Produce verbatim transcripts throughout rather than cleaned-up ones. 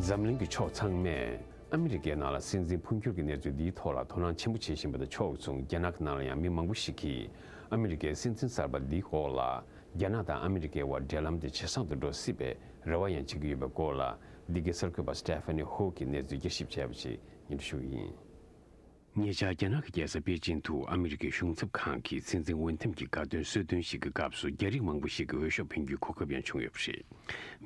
འཛམ་གླིང་གི་ཕྱོགས་ཚང་མས་ཨ་མི་རི་ཀའི་ནང་ལ་སྲིད་འཛིན་འཕོ་འགྱུར་གྱི་གནས་ཚུལ་འདིའི་ཐོག་ལ་དོ་སྣང་ཆེན་པོ་བྱེད་བཞིན་པ་དང་ཕྱོགས་མཚུངས། རྒྱ་ནག་གི་ནང་ལ་ཡང་མི་མང་པོ་ཞིག་གིས་ཨ་མི་རི་ཀའི་སྲིད་འཛིན་གསར་པ་འདིའི་འོག་ལ་རྒྱ་ནག་དང་ཨ་མི་རི་ཀའི་དབར་འབྲེལ་ལམ་དེ་ཇེ་བཟང་དུ་འགྲོ་སྲིད་པའི་རེ་བ་ཡང་བྱེད་ཀྱི་ཡོད་པའི་སྐོར་ལ། འདི་གའི་གསར་འགོད་པ་Stephanie Ho གིས་གནས་ཚུལ་བསྐྱར་ཞིབ་བྱས་པ་ཞིག་སྙན་སྒྲོན་ཞུ་གི་ཡིན། ཉེ་ཆར་རྒྱ་ནག་གི་རྒྱལ་ས་པེ་ཅིན་དུ་ཨ་མི་རི་ཀའི་གཞུང་ཚབ་ཁང་གི་སྲིད་འཛིན་འོས་འདེམས་ཀྱི་དགའ་སྟོན་གསོལ་སྟོན་ཞིག་གི་སྐབས་སུ་རྒྱ་རིགས་མང་པོ་ཞིག་གིས་འོས་ཤོག་འཕེན་རྒྱུའི་གོ་སྐབས་ཡང་བྱུང་ཡོད་པ་རེད།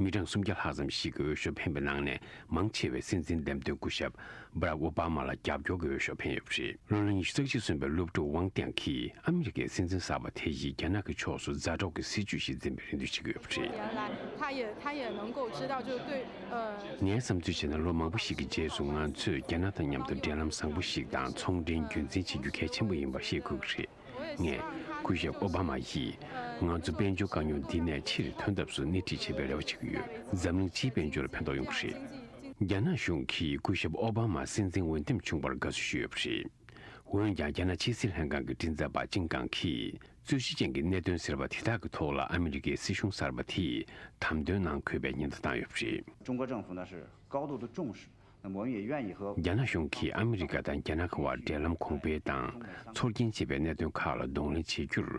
མི་གྲངས་སུམ་བརྒྱ་ལྷག་ཙམ་ཞིག་གིས་འོས་ཤོག་འཕེན་པའི་ནང་ནས་མང་ཆེ་བས་སྲིད་འཛིན་འདེམས་ཐོན་སྐུ་ཞབས་Barack Obama ལ་རྒྱབ་སྐྱོར་གྱི་འོས་ཤོག་འཕེན་ཡོད་པ་རེད། ལོ་ན་ཉི་ཤུ་རྩ་གཅིག་སོན་པའི་སློབ་ཕྲུག་ཝང་ཏེང་གིས་ཨ་མི་རི་ཀའི་སྲིད་འཛིན་གསར་པ་དེ་ཡིས་རྒྱ་ནག་གི་ཕྱོགས་སུ་མཛའ་གྲོགས་ཀྱི་སྲིད་ཇུས་ཤིག་འཛིན་པའི་རེ་འདུན་བྱེད་ཀྱི་ཡོད་པ་རེད། 年来，他也他也能够知道，就是对呃 ངའི་བསམ་ཚུལ་བྱས་ན། ལོ་མང་པོ་ཞིག་གི་རྗེས་སུ་ང་ཚོས་རྒྱ་ནག་དང་མཉམ་དུ་འབྲེལ་ལམ་བཟང་པོ་ཞིག་དང་ཚོང་འབྲེལ་རྒྱུན་འཛིན་བྱེད་རྒྱུ་གལ་ཆེན་པོ་ཡིན་པ་ཤེས་དགོས་ཀྱི་རེད། ངས་སྐུ་ཞབས་ཨོ་བྷ་མ་ཡིས་ང་ཚོ་དཔལ་འབྱོར་དཀའ་རྙོག་འདི་ནས་ཕྱིར་ཐོན་ཐབས་སུ་སྣེ་ཁྲིད་བྱེད་པའི་རེ་བ་བྱེད་ཀྱི་ཡོད། འཛམ་གླིང་སྤྱིའི་དཔལ་འབྱོར་ལ་ཕན་ཐོགས་ཡོང་གི་རེད། རྒྱ་ནག་གཞུང་གིས་སྐུ་ཞབས་ཨོ་བྷ་མ་སྲིད་འཛིན་འོས་འདེམས་བྱུང་བར་དགའ་བསུ་ཞུས་ཡོད་པ་རེད། འོན་ཀྱང་། རྒྱ་ནག་ཕྱི་སྲིད་ལྷན་ཁང་གི་མགྲིན་ཚབ་པ་ཅིན་ཀང་གིས་རྩོད་གཞི་ཅན་གྱི་གནད་དོན་ཟེར་བ་དེ་དག་གི་ཐོག་ལ་ཨ་མི་རི་ཀའི་སྲིད་གཞུང་གསར་པ་དེས་དམ་དོན་ནང་འཁོད་པའི་ཉེན་བརྡ་བཏང་ཡོད་པ་རེད། 中国政府呢是高度的重视，那么我们也愿意和 རྒྱ་ནག་གཞུང་གིས་ཨ་མི་རི་ཀ་དང་རྒྱ་ནག་གི་དབར་འབྲེལ་ལམ་གོང་འཕེལ་དང་ཚོར་སྐྱེན་བྱེད་པའི་གནད་དོན་ཁག་ལ་གདོང་ལེན་བྱེད་རྒྱུར་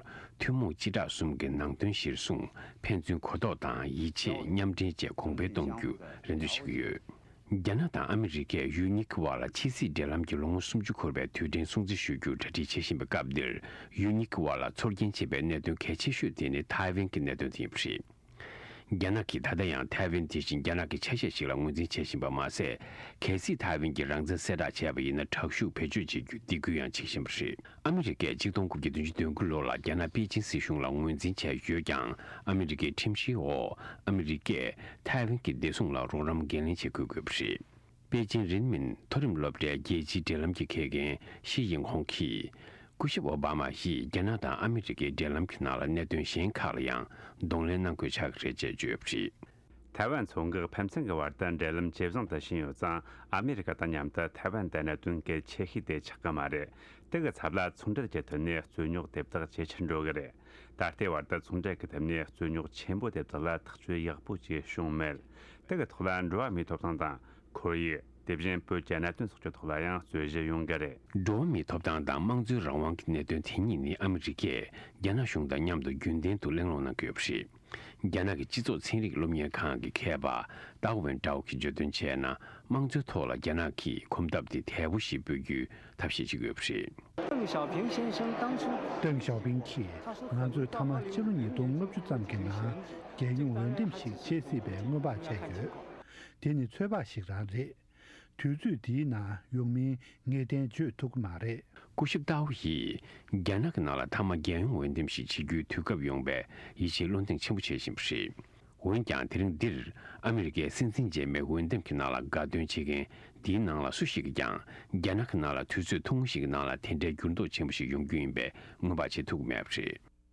ཐུན་མོང་སྤྱི་བསྒྲགས་གསུམ་གྱི་ནང་དོན་གཞིར་བཟུང་ཕན་ཚུན་གོ་རྟོགས་དང་ཡིད་ཆེས་མཉམ་འབྲེལ་བཅས་གོང་འཕེལ་གཏོང་རྒྱུ་རེ་འདུན་བྱེད་ཀྱི་ཡོད། རྒྱ་ནག་དང་ཨ་མི་རི་ཀས་ཡུལ་གཉིས་ཀྱི་དབར་ལ་ཕྱི་སྲིད་འབྲེལ་ལམ་གྱི་ལོ་ངོ་སུམ་ཅུ་འཁོར་བའི་དུས་དྲན་སྲུང་བརྩི་ཞུ་རྒྱུར་གྲ་སྒྲིག་བྱེད་བཞིན་པའི་སྐབས་འདིར། ཡུལ་གཉིས་ཀྱི་དབར་ལ་ཚོར་སྐྱེན་བྱེད་པའི་གནད་དོན་གལ་ཆེ་ཤོས་དེ་ནི་ཐའེ་ཝན་གྱི་གནད་དོན་དེ་ཡིན་པ་རེད། རྒྱ་ནག་གིས་ད་ལྟ་ཡང་ཐའེ་ཝན་དེ་བཞིན་རྒྱ་ནག་གི་ཆ་ཤས་ཤིག་ལ་ངོས་འཛིན་བྱེད་བཞིན་པ་མ་ཟད། གལ་སྲིད་ཐའེ་ཝན་གྱིས་རང་བཙན་གསལ་བསྒྲགས་བྱས་པ་ཡིན་ན། དྲག་ཤུགས་བེད་སྤྱོད་བྱེད་རྒྱུའི་སྡིགས་སྐུལ་ཡང་བྱེད་བཞིན་པ་རེད། ཨ་མི་རི་ཀས་ཆིག་སྟོང་དགུ་བརྒྱ་བདུན་ཅུ་དོན་དགུ་ལོ་ལ་རྒྱ་ནག་པེ་ཅིན་སྲིད་གཞུང་ལ་ངོས་འཛིན་བྱས་ཡོད་ཀྱང་། ཨ་མི་རི་ཀའི་ཁྲིམས་གཞིའི་འོག་ཨ་མི་རི་ཀས་ཐའེ་ཝན་གྱི་བདེ་སྲུང་ལ་རོགས་རམ་འགན་ལེན་བྱེད་དགོས་ཀྱི་ཡོད་པ་རེད། པེ་ཅིན་རིན་མིན་མཐོ་རིམ་སློབ་གྲྭའི་རྒྱལ་སྤྱིའི་འབྲེལ་ལམ་གྱི་མཁས་མཁན་ཤི་ཡིང་ཧོང་གིས། སྐུ་ཞབས་ཨོ་བྷ་མ་ཡིས་རྒྱ་ནག་དང་ཨ་མི་རི་ཀའི་འབྲེལ་ལམ་གྱི་ནང་ལ་གནད་དོན་གཞན་ཁག་ལ་ཡང་གདོང་ལེན་གནང་དགོས་ཆགས་ཀྱི་རེད་ཅེས་བརྗོད་ཡོད་པ་རེད། ཐའེ་ཝན་མཚོ་འགག་ཕན་ཚུན་གྱི་བར་དུ་འབྲེལ་ལམ་ཇེ་བཟང་དུ་ཕྱིན་ཡོད་ཙང་། ཨ་མི་རི་ཀ་དང་མཉམ་དུ་ཐའེ་ཝན་དུ་གནད་དོན་གལ་ཆེ་ཤོས་དེ་ཆགས་ཀྱི་མ་རེད། དེ་གི་ཚབ་ལ་ཚོང་འབྲེལ་གྱི་ཐད་ནས་རྩོད་རྙོག་དེ་དག་ཇེ་ཆེར་འགྲོ་གི་རེད། ད་ལྟའི་བར་དུ་ཚོང་འབྲེལ་གྱི་ཐད་ནས་རྩོད་རྙོག་ཆེན་པོ་དེ་དག་ལ་ཐག་གཅོད་ཡག་པོ་ཅིག་བྱུང་མེད། དེ་གི་ཐོག་ལ་འགྲོ་བ་མིའི་ཐོབ་ཐང་དང་། ཁོར་ཡུག་དེ་བཞིན་བོད་ཀྱི་གནད་དོན་སོགས་ཀྱི་ཐོག་ལ་ཡང་རྩོད་གཞི་ཡོང་གི་རེད། འགྲོ་བ་མིའི་ཐོབ་ཐང་དང་དམངས་གཙོའི་རང་དབང་གི་གནད་དོན་དེ་གཉིས་ནི་ཨ་མི་རི་ཀས་རྒྱ་ནག་གཞུང་དང་མཉམ་དུ་རྒྱུན་ལྡན་དུ་གླེང་སློང་གནང་གི་ཡོད་པ་རེད། རྒྱ་ནག་གི་སྤྱི་ཚོགས་ཚན་རིག་སློབ་གཉེར་ཁང་གི་མཁས་པ་ཏའོ་ཝེན་ཀྲའོ་གིས་བརྗོད་དོན་བྱས་ན། དམངས་གཙོའི་ཐོག་ལ་རྒྱ་ནག་གིས་གོམ་སྟབས་དེ་དལ་པོ་ཞིག་སྤོ་རྒྱུའི་ཐབས་ཤེས་བྱེད་ཀྱི་ཡོད་པ་རེད། 邓小平先生当初 ཏེང་ཞའོ་ཕིང་གིས་ང་ཚོས་མཐའ་མ་ཕྱི་ལོ་ཉིས་སྟོང་ལྔ་བཅུ་ཙམ་གྱི་ནང་རྒྱལ་ཡོངས་འོས་འདེམས་ཤིག་བྱེད་སྲིད་པའི་སྔོན་དཔག་བྱས་ཡོད། དེ་ནི་ཚོད་དཔག་ཞིག་རང་རེད། དུས་ཚོད་འདིའི་ནང་ཡོང་མིན་ངེས་གཏན་བརྗོད་ཐུབ་ཀྱི་མ་རེད། སྐུ་ཞབས་ཏའོ་ཡིས་རྒྱ་ནག་གི་ནང་ལ་མཐའ་མ་རྒྱལ་ཡོངས་འོས་འདེམས་ཤིག་བྱེད་རྒྱུའི་དུས་སྐབས་ཡོང་བའི་ཡིད་ཆེས་བློ་གདེང་ཆེན་པོ་བྱེད་བཞིན་པ་རེད། འོན་ཀྱང་། དེ་རིང་འདིར་ཨ་མི་རི་ཀའི་སྲིད་འཛིན་རྗེས་མའི་འོས་འདེམས་ཀྱི་ནང་ལ་དགའ་སྟོན་བྱེད་མཁན་འདིའི་ནང་ལ་སུ་ཞིག་གིས་ཀྱང་རྒྱ་ནག་གི་ནང་ལ་དུས་ཚོད་ཐུང་ངུ་ཞིག་གི་ནང་ལ་དེ་འདྲའི་འགྱུར་ལྡོག་ཆེན་པོ་ཞིག་ཡོང་རྒྱུ་ཡིན་པའི་སྔོན་དཔག་བྱེད་ཐུབ་ཀྱི་མེད་པ་རེད།